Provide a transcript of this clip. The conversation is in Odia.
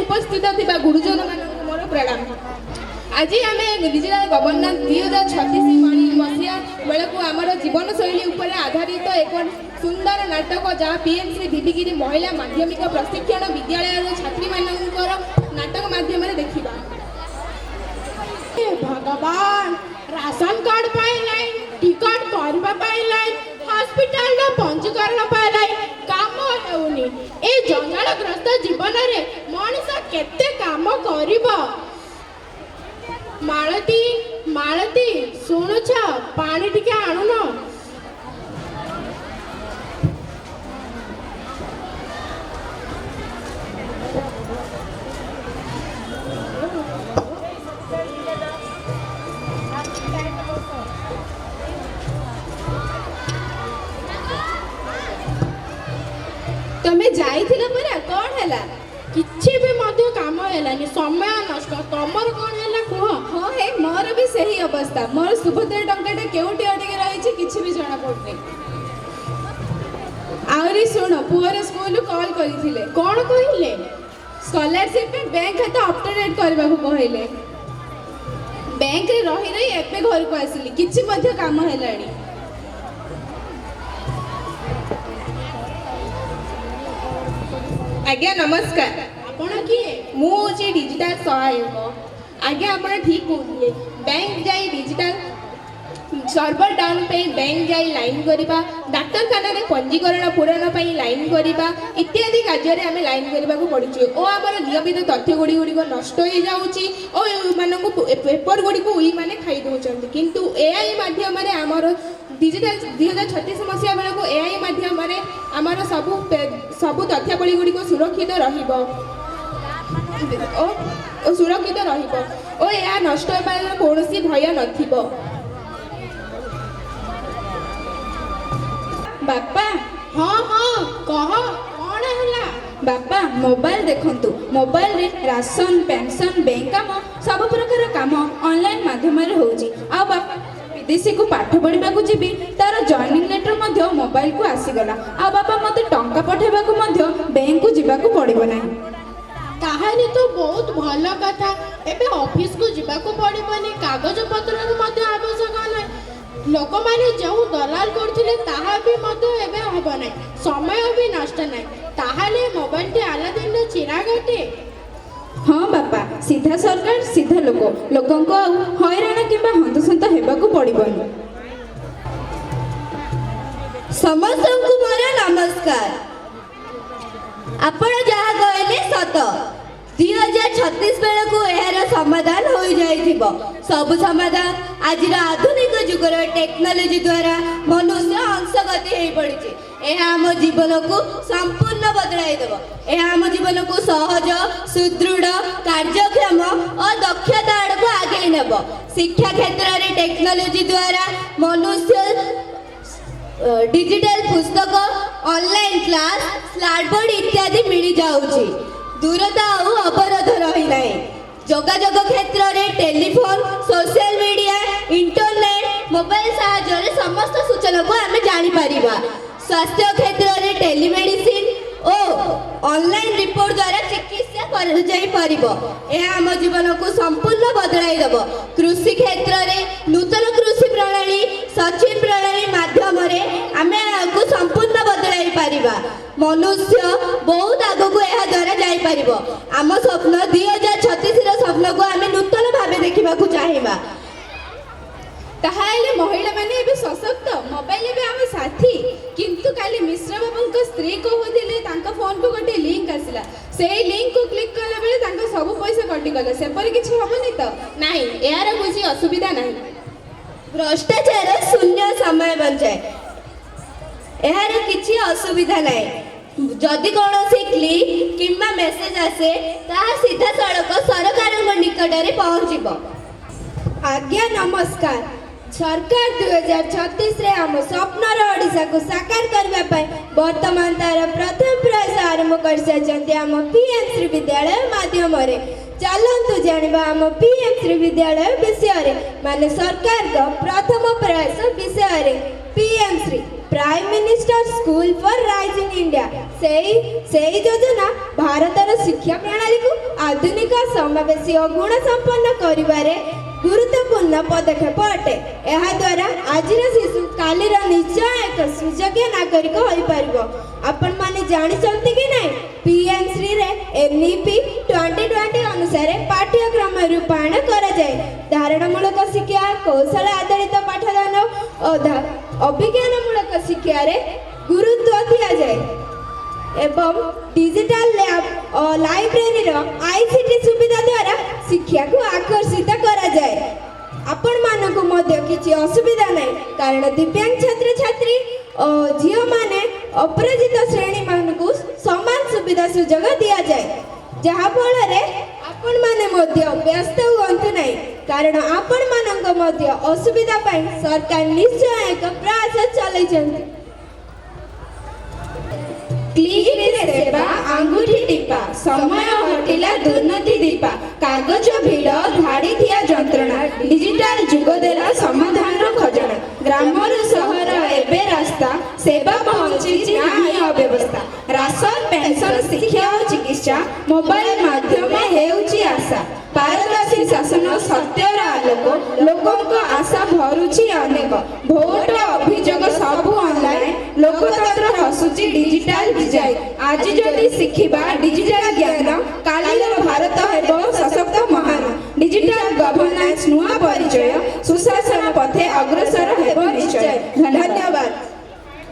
ଉପସ୍ଥିତ ଥିବା ଗୁରୁଜନମାନଙ୍କୁ ମୋର ପ୍ରଣାମ। ଆଜି ଆମେ ଡିଜିଟାଲ ଗଭର୍ଣ୍ଣାନ୍ସ 2036 ମସିହା ବେଳକୁ ଆମର ଜୀବନଶୈଳୀ ଉପରେ ଆଧାରିତ ଏକ ସୁନ୍ଦର ନାଟକ, ଯାହା ପିଏମ୍ ଶ୍ରୀ ଭିଭି ଗିରି ମହିଳା ମାଧ୍ୟମିକ ପ୍ରଶିକ୍ଷଣ ବିଦ୍ୟାଳୟର ଛାତ୍ରୀମାନଙ୍କର ନାଟକ ମାଧ୍ୟମରେ ଦେଖିବା। ହେ ଭଗବାନ, ରାସନ କାର୍ଡ ପାଇଁ ଲାଇନ, ଟିକଟ କରିବା ପାଇଁ ଲାଇନ, ହସ୍ପିଟାଲର ପଞ୍ଜୀକରଣ ପାଇଁ ଲାଇନ, କାମ ହେଉନି। ଏ ଜଞ୍ଜାଳଗ୍ରସ୍ତ ଜୀବନରେ ମଣିଷ କେତେ କାମ କରିବ? ମାଳତୀ, ମାଳତୀ, ଶୁଣୁଛ? ପାଣି ଟିକେ ଆଣୁନ। ତମେ ଯାଇଥିଲ ପରା, କ'ଣ ହେଲା? କିଛି ବି ମଧ୍ୟ କାମ ହେଲାନି, ସମୟ ନଷ୍ଟ। ତମର କ'ଣ ହେଲା କୁହ? ହଁ ହେ, ମୋର ବି ସେହି ଅବସ୍ଥା। ମୋର ସୁଭଦ୍ରା ଟଙ୍କାଟା କେଉଁଠି ଅଟକି ରହିଛି, କିଛି ବି ଜଣା ପଡୁନି। ଆହୁରି ଶୁଣ, ପୁଅର ସ୍କୁଲରୁ କଲ୍ କରିଥିଲେ। କ'ଣ କହିଲେ? ସ୍କଲାରସିପ୍ ପାଇଁ ବ୍ୟାଙ୍କ ଖାତା ଅପଡେଟ୍ କରିବାକୁ କହିଲେ। ବ୍ୟାଙ୍କରେ ରହି ରହି ଏବେ ଘରକୁ ଆସିଲି, କିଛି ମଧ୍ୟ କାମ ହେଲାଣି। ଆଜ୍ଞା ନମସ୍କାର। ଆପଣ କିଏ? ମୁଁ ହେଉଛି ଡିଜିଟାଲ ସହାୟକ। ଆଜ୍ଞା, ଆପଣ ଠିକ୍ କହୁଥିଲେ। ବ୍ୟାଙ୍କ ଯାଇ ଡିଜିଟାଲ ସର୍ଭର ଡାଉନ୍ ପାଇଁ ବ୍ୟାଙ୍କ ଯାଇ ଲାଇନ୍ କରିବା, ଡାକ୍ତରଖାନାରେ ପଞ୍ଜୀକରଣ ପୂରଣ ପାଇଁ ଲାଇନ୍ କରିବା ଇତ୍ୟାଦି କାର୍ଯ୍ୟରେ ଆମେ ଲାଇନ୍ କରିବାକୁ ପଡ଼ୁଛି ଓ ଆମର ନିୟମିତ ତଥ୍ୟ ଗୁଡ଼ିକ ନଷ୍ଟ ହୋଇଯାଉଛି ଓ ଏମାନଙ୍କୁ ପେପର ଗୁଡ଼ିକୁ ଉଇମାନେ ଖାଇ ଦେଉଛନ୍ତି। କିନ୍ତୁ ଏଆଇ ମାଧ୍ୟମରେ ଆମର ଡିଜିଟାଲ 2036 ମସିହା ବେଳକୁ ଏଆଇ ମାଧ୍ୟମରେ ଆମର ସବୁ ତଥ୍ୟାବଳୀ ଗୁଡ଼ିକ ସୁରକ୍ଷିତ ରହିବ ଓ ସୁରକ୍ଷିତ ରହିବ ଓ ଏହା ନଷ୍ଟ ହେବାର କୌଣସି ଭୟ ନଥିବ। ବାପା। ହଁ, କହ, କ'ଣ ହେଲା? ବାପା, ମୋବାଇଲ ଦେଖନ୍ତୁ। ମୋବାଇଲରେ ରାସନ, ପେନସନ, ବ୍ୟାଙ୍କ କାମ, ସବୁ ପ୍ରକାର କାମ ଅନଲାଇନ ମାଧ୍ୟମରେ ହେଉଛି। ଆଉ ବାପା, ବିଦେଶୀକୁ ପାଠ ପଢ଼ିବାକୁ ଯିବି, ତାର ଜଏନିଂ ଲେଟର ମଧ୍ୟ ମୋବାଇଲକୁ ଆସିଗଲା। ଆଉ ବାପା, ମୋତେ ଟଙ୍କା ପଠାଇବାକୁ ମଧ୍ୟ ବ୍ୟାଙ୍କକୁ ଯିବାକୁ ପଡ଼ିବ ନାହିଁ। ତାହେଲେ ତ ବହୁତ ଭଲ କଥା। ଏବେ ଅଫିସକୁ ଯିବାକୁ ପଡ଼ିବନି, କାଗଜପତ୍ରର ମଧ୍ୟ ଆବଶ୍ୟକ ନାହିଁ। ଲୋକମାନେ ଯେଉଁ ଦଲାଲ କରୁଥିଲେ, ତାହା ବି ମଧ୍ୟ ଏବେ ହେବ ନାହିଁ। ସମୟ ବି ନଷ୍ଟ ନାହିଁ। ତାହେଲେ ମୋବାଇଲଟି ଆଲାଦିନର ଚିରାଗ ଅଟେ। ହଁ ବାପା, ସିଧା ସରକାର, ସିଧା ଲୋକ। ଲୋକଙ୍କୁ ଆଉ ହଇରାଣ କିମ୍ବା ହନ୍ତସନ୍ତ ହେବାକୁ ପଡ଼ିବନି। ସମସ୍ତଙ୍କୁ ମୋର ନମସ୍କାର। ଆପଣ ଯାହା କହିଲେ ସତ। 2036 ବେଳକୁ ଏହାର ସମାଧାନ ହୋଇଯାଇଥିବ। ସବୁ ସମାଧାନ ଆଜିର ଆଧୁନିକ ଯୁଗର ଟେକ୍ନୋଲୋଜି ଦ୍ୱାରା ମନୁଷ୍ୟ ଅଂଶଗତି ହୋଇପଡ଼ିଛି। ଏହା ଆମ ଜୀବନକୁ ସମ୍ପୂର୍ଣ୍ଣ ବଦଳାଇ ଦେବ। ଏହା ଆମ ଜୀବନକୁ ସହଜ, ସୁଦୃଢ଼, କାର୍ଯ୍ୟକ୍ଷମ ଓ ଦକ୍ଷତା ଆଡ଼କୁ ଆଗେଇ ନେବ। ଶିକ୍ଷା କ୍ଷେତ୍ରରେ ଟେକ୍ନୋଲୋଜି ଦ୍ୱାରା ମନୁଷ୍ୟ ଡିଜିଟାଲ ପୁସ୍ତକ, ଅନଲାଇନ୍ କ୍ଲାସ୍, ସ୍ମାର୍ଟ ବୋର୍ଡ ଇତ୍ୟାଦି ମିଳିଯାଉଛି। ଦୂରତା ଆଉ ଅବରୋଧ ରହିନାହିଁ। ଯୋଗାଯୋଗ କ୍ଷେତ୍ରରେ telephone, social media, internet, mobile ସାହାଯ୍ୟରେ ସମସ୍ତ ସୂଚନାକୁ ଆମେ ଜାଣିପାରିବା। ସ୍ୱାସ୍ଥ୍ୟ କ୍ଷେତ୍ରରେ ଟେଲିମେଡିସିନ ଓ ଅନଲାଇନ୍ ରିପୋର୍ଟ ଦ୍ୱାରା ଚିକିତ୍ସା କରାଯାଇପାରିବ। ଏହା ଆମ ଜୀବନକୁ ସମ୍ପୂର୍ଣ୍ଣ ବଦଳାଇ ଦେବ। କୃଷି କ୍ଷେତ୍ରରେ ନୂତନ କୃଷି ପ୍ରଣାଳୀ, ସଚିନ ପ୍ରଣାଳୀ ମାଧ୍ୟମରେ ଆମେ ଏହାକୁ ସମ୍ପୂର୍ଣ୍ଣ ବଦଳାଇ ପାରିବା। ମନୁଷ୍ୟ ବହୁତ ଆଗକୁ ଏହା ଦ୍ୱାରା ଯାଇପାରିବ। ଆମ ସ୍ୱପ୍ନ, 2036ର ସ୍ୱପ୍ନକୁ ଆମେ ନୂତନ ଭାବେ ଦେଖିବାକୁ ଚାହିଁବା। ତାହେଲେ ମହିଳାମାନେ ଏବେ ସଶକ୍ତ, ମୋବାଇଲ ଏବେ ଆମ ସାଥୀ। କିନ୍ତୁ କାଲି ମିଶ୍ର ବାବୁଙ୍କ ସ୍ତ୍ରୀ କହୁଥିଲେ, ତାଙ୍କ ଫୋନକୁ ଗୋଟେ ଲିଙ୍କ ଆସିଲା, ସେଇ ଲିଙ୍କକୁ କ୍ଲିକ୍ କଲା ବେଳେ ତାଙ୍କ ସବୁ ପଇସା କଟିଗଲା। ସେପରି କିଛି ହବନି ତ? ନାହିଁ, ଏହାର କିଛି ଅସୁବିଧା ନାହିଁ। ଭ୍ରଷ୍ଟାଚାର ଶୂନ୍ୟ, ସମୟ ବଞ୍ଚାଏ। ଏହାର କିଛି ଅସୁବିଧା ନାହିଁ। ଯଦି କୌଣସି କ୍ଲିକ୍ କିମ୍ବା ମେସେଜ ଆସେ, ତାହା ସିଧାସଳଖ ସରକାରଙ୍କ ନିକଟରେ ପହଞ୍ଚିବ। ଆଜ୍ଞା ନମସ୍କାର। ସରକାର 2036ରେ ଆମ ସ୍ୱପ୍ନର ଓଡ଼ିଶାକୁ ସାକାର କରିବା ପାଇଁ ବର୍ତ୍ତମାନ ତାର ପ୍ରଥମ ପ୍ରୟାସ ଆରମ୍ଭ କରିସାରିଛନ୍ତି ଆମ ପିଏମ୍ ଶ୍ରୀ ବିଦ୍ୟାଳୟ ମାଧ୍ୟମରେ। ଚାଲନ୍ତୁ ଜାଣିବା ଆମ ପିଏମ୍ ଶ୍ରୀ ବିଦ୍ୟାଳୟ ବିଷୟରେ, ମାନେ ସରକାରଙ୍କ ପ୍ରଥମ ପ୍ରୟାସ ବିଷୟରେ। PM Shri, Prime Minister School for Rising India। ସେଇ ସେଇ ଯୋଜନା ଭାରତର ଶିକ୍ଷା ପ୍ରଣାଳୀକୁ ଆଧୁନିକ, ସମାବେଶୀ ଓ ଗୁଣସମ୍ପନ୍ନ କରିବାରେ ଗୁରୁତ୍ୱପୂର୍ଣ୍ଣ ପଦକ୍ଷେପ ଅଟେ। ଏହାଦ୍ୱାରା ଆଜିର ଶିଶୁ କାଲିର ନିଶ୍ଚୟ ଏକ ସୁଯୋଗ୍ୟ ନାଗରିକ ହୋଇପାରିବ। ଆପଣମାନେ ଜାଣିଛନ୍ତି କି ନାହିଁ, ପିଏମ୍ ଶ୍ରୀରେ ଏନ୍ଇପି 2020 ଅନୁସାରେ ପାଠ୍ୟକ୍ରମ ରୂପାୟନ କରାଯାଏ। ଧାରଣାମୂଳକ ଶିକ୍ଷା, କୌଶଳ ଆଧାରିତ ପାଠଦାନ ଓ ଅଭିଜ୍ଞାନମୂଳକ ଶିକ୍ଷାରେ ଗୁରୁତ୍ୱ ଦିଆଯାଏ ଏବଂ ଡିଜିଟାଲ ଲ୍ୟାବ୍ ଓ ଲାଇବ୍ରେରୀର ଆଇସିଟି ସୁବିଧା ଦ୍ୱାରା ଶିକ୍ଷାକୁ ଆକର୍ଷିତ କରାଯାଏ। ଆପଣମାନଙ୍କୁ ମଧ୍ୟ କିଛି ଅସୁବିଧା ନାହିଁ, କାରଣ ଦିବ୍ୟାଙ୍ଗ ଛାତ୍ରଛାତ୍ରୀ ଓ ଝିଅମାନେ, ଅପରାଜିତ ଶ୍ରେଣୀମାନଙ୍କୁ ସମାନ ସୁବିଧା ସୁଯୋଗ ଦିଆଯାଏ, ଯାହାଫଳରେ ଆପଣମାନେ ମଧ୍ୟ ବ୍ୟସ୍ତ ହୁଅନ୍ତୁ ନାହିଁ, କାରଣ ଆପଣମାନଙ୍କ ମଧ୍ୟ ଅସୁବିଧା ପାଇଁ ସରକାର ନିଶ୍ଚୟ ଏକ ପ୍ରୟାସ ଚଲେଇଛନ୍ତି। କ୍ଲିକରେ ସେବା, ଆଙ୍ଗୁଠି ଟିପା, ସମୟ ହଟିଲା, ଦୁର୍ନୀତି ଦୀପା। କାଗଜ ଭିଡ଼, ଧାଡ଼ି ଠିଆ ଯନ୍ତ୍ରଣା, ଡିଜିଟାଲ ଯୁଗ ଦେଲା ସମାଧାନର ଖଜଣା। ଗ୍ରାମରୁ ସହର ଏବେ ରାସ୍ତା, ସେବା ପହଞ୍ଚିଛି, ନାହିଁ ଅବ୍ୟବସ୍ଥା। ରାସନ, ପେନସନ, ଶିକ୍ଷା ଓ ଚିକିତ୍ସା, ମୋବାଇଲ ମାଧ୍ୟମ ହେଉଛି ଆଶା। ପାରଦର୍ଶୀ ଶାସନ, ସତ୍ୟର ଆଲୋକ, ଲୋକଙ୍କ ଆଶା ଭରୁଛି ଅନେକ। ଭୋଟ, ଅଭିଯୋଗ ସବୁ ଅନଲାଇନ, ଲୋକତନ୍ତ୍ର ହସୁଛି ଡିଜିଟାଲ ଡିଜାଇନ। ଆଜି ଯଦି ଶିଖିବା ଡିଜିଟାଲ ଜ୍ଞାନ, କାଲିର ଭାରତ ହେବ ସଶକ୍ତ, ମହାନ। ଡିଜିଟାଲ ଗଭର୍ଣ୍ଣାନ୍ସ ନୂଆ ପରିଚୟ, ସୁଶାସନ ପଥେ ଅଗ୍ରସର।